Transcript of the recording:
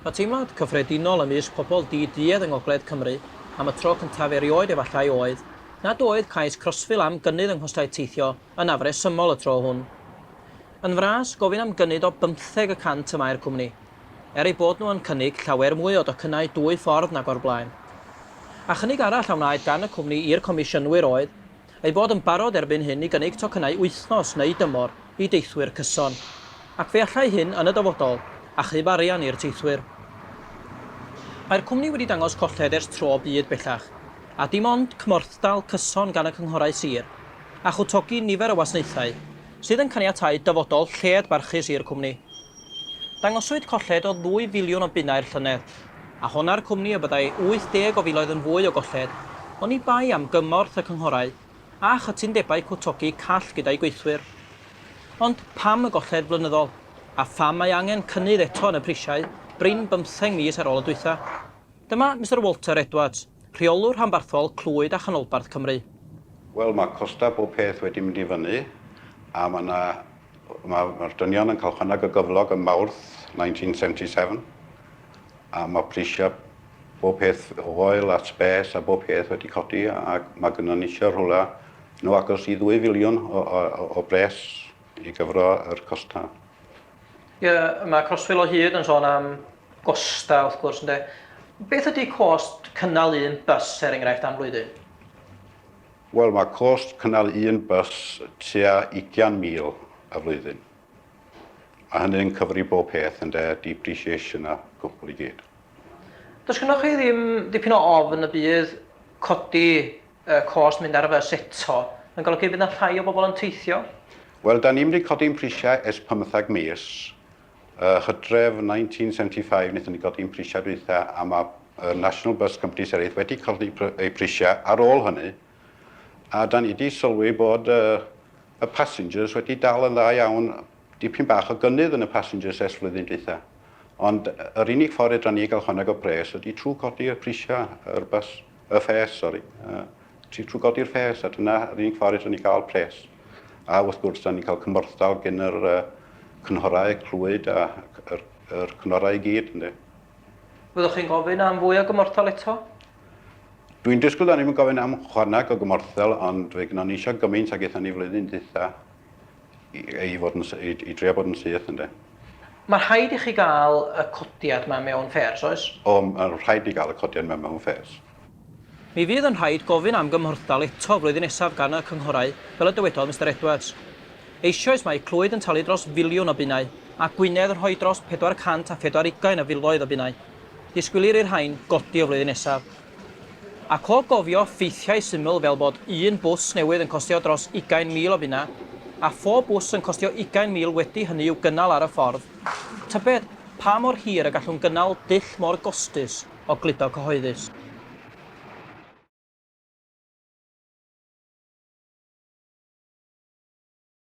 Y teimlad cyffredinol ymysg pobl di-duedd yng Ngogledd Cymru am y tro cyntaf erioed efallai oedd nad oedd cais Crossville am gynnydd yng nghostau teithio yn afresymol y tro hwn. Yn fras, gofyn am gynnydd o bymtheg y cant y mae'r cwmni, er eu bod nhw yn cynnig llawer mwy o docynnau dwy ffordd nag o'r blaen. A chynnig arall a wnaed gan y cwmni i'r comisiynwyr oedd eu bod yn barod erbyn hyn i gynnig tocynnau wythnos neu dymor i deithwyr cyson, ac fe allai hyn, yn y dyfodol, achub arian i'r teithwyr. Mae'r cwmni wedi dangos colled ers tro byd bellach, a dim ond cymhorthdal cyson gan y cynghorau sir, a chwtogi nifer o wasanaethau, sydd yn caniatáu dyfodol lled barchus i'r cwmni. Dangoswyd colled o ddwy filiwn o bunnau'r llynedd, a honna'r cwmni y byddai 80 o filoedd yn fwy o golled, oni bai am gymorth y cynghorau a chytundebau cwtogi call gyda'u gweithwyr. Ond pam y golled flynyddol? A pham mae angen cynnydd eto yn y prisiau, brin bymtheng mis ar ôl y dwytha? Dyma Mister Walter Edwards, rheolwr rhanbarthol Clwyd a Chanolbarth Cymru. Wel, mae costau bob peth wedi mynd i fyny, a mae 'na Mae'r ma dynion yn cael chwaneg o gyflog ym Mawrth 1977 a mae prisiau bob peth oil a spares a bob peth wedi codi ac mae gynnon ni eisiau rhywle nhw agos i ddwy filiwn o, o, o bres i gyfro yr costau. Ie, yeah, mae Crossville o hyd yn sôn am gostau wrth gwrs, ynde. Beth ydy cost cynnal un bus, er enghraifft, am flwyddyn? Wel, mae cost cynnal un bws tua 20,000 y flwyddyn. Mae hynny'n cyfri bob peth ynde, depreciation a cwbl i gyd. Does gynnoch chi ddim dipyn o ofn y bydd codi y cost mynd ar y fys eto yn golygu bydd 'na llai o bobl yn teithio? Wel, 'da ni'm 'di codi'n prisiau ers pymthag mis. Hydref 1975 wnaethon ni godi'n prisiau dwytha a mae y National Bus Companies eraill wedi codi eu prisiau ar ôl hynny a da ni wedi sylwi bod y, y passengers wedi dal yn dda iawn, dipyn bach o gynnydd yn y passengers ers flwyddyn dwytha. Ond yr unig ffordd fedra ni gael chwaneg o pres ydy trwy codi y prisiau yr bus, y fares, sori. Ti trwy godi'r ffês, a dyna yr unig ffordd fedrwn ni gael pres. A wrth gwrs, da ni'n cael cymorthdal gen yr uh, cynghorau Clwyd a yr, yr cynghorau i gyd, ynddi. Fyddwch chi'n gofyn am fwy o gymorthdal eto? Dwi'n disgwyl da ni'n gofyn am chwaneg o gymorthdal, ond fe gynnon ni eisiau gymaint ag aethon ni flwyddyn dwytha i, i, fod yn, i, i drio bod yn syth, ynddi. Mae rhaid i chi gael y codiad 'ma mewn fares, oes? O, mae'n rhaid i gael y codiad 'ma mewn fares. Mi fydd yn rhaid gofyn am gymhorthdal eto flwyddyn nesaf gan y cynghorau, fel y dywedodd Mister Edwards. Eisoes mae Clwyd yn talu dros filiwn o bunnau, a Gwynedd yn rhoi dros 404 ugain o filoedd o bunnau. Disgwylir i'r rhain godi o flwyddyn nesaf. Ac o gofio ffeithiau syml fel bod un bws newydd yn costio dros 20,000 o bunnau, a phob bws yn costio 20,000 wedi hynny i'w gynnal ar y ffordd, tybed pa mor hir y gallwn gynnal dull mor gostus o gludo cyhoeddus?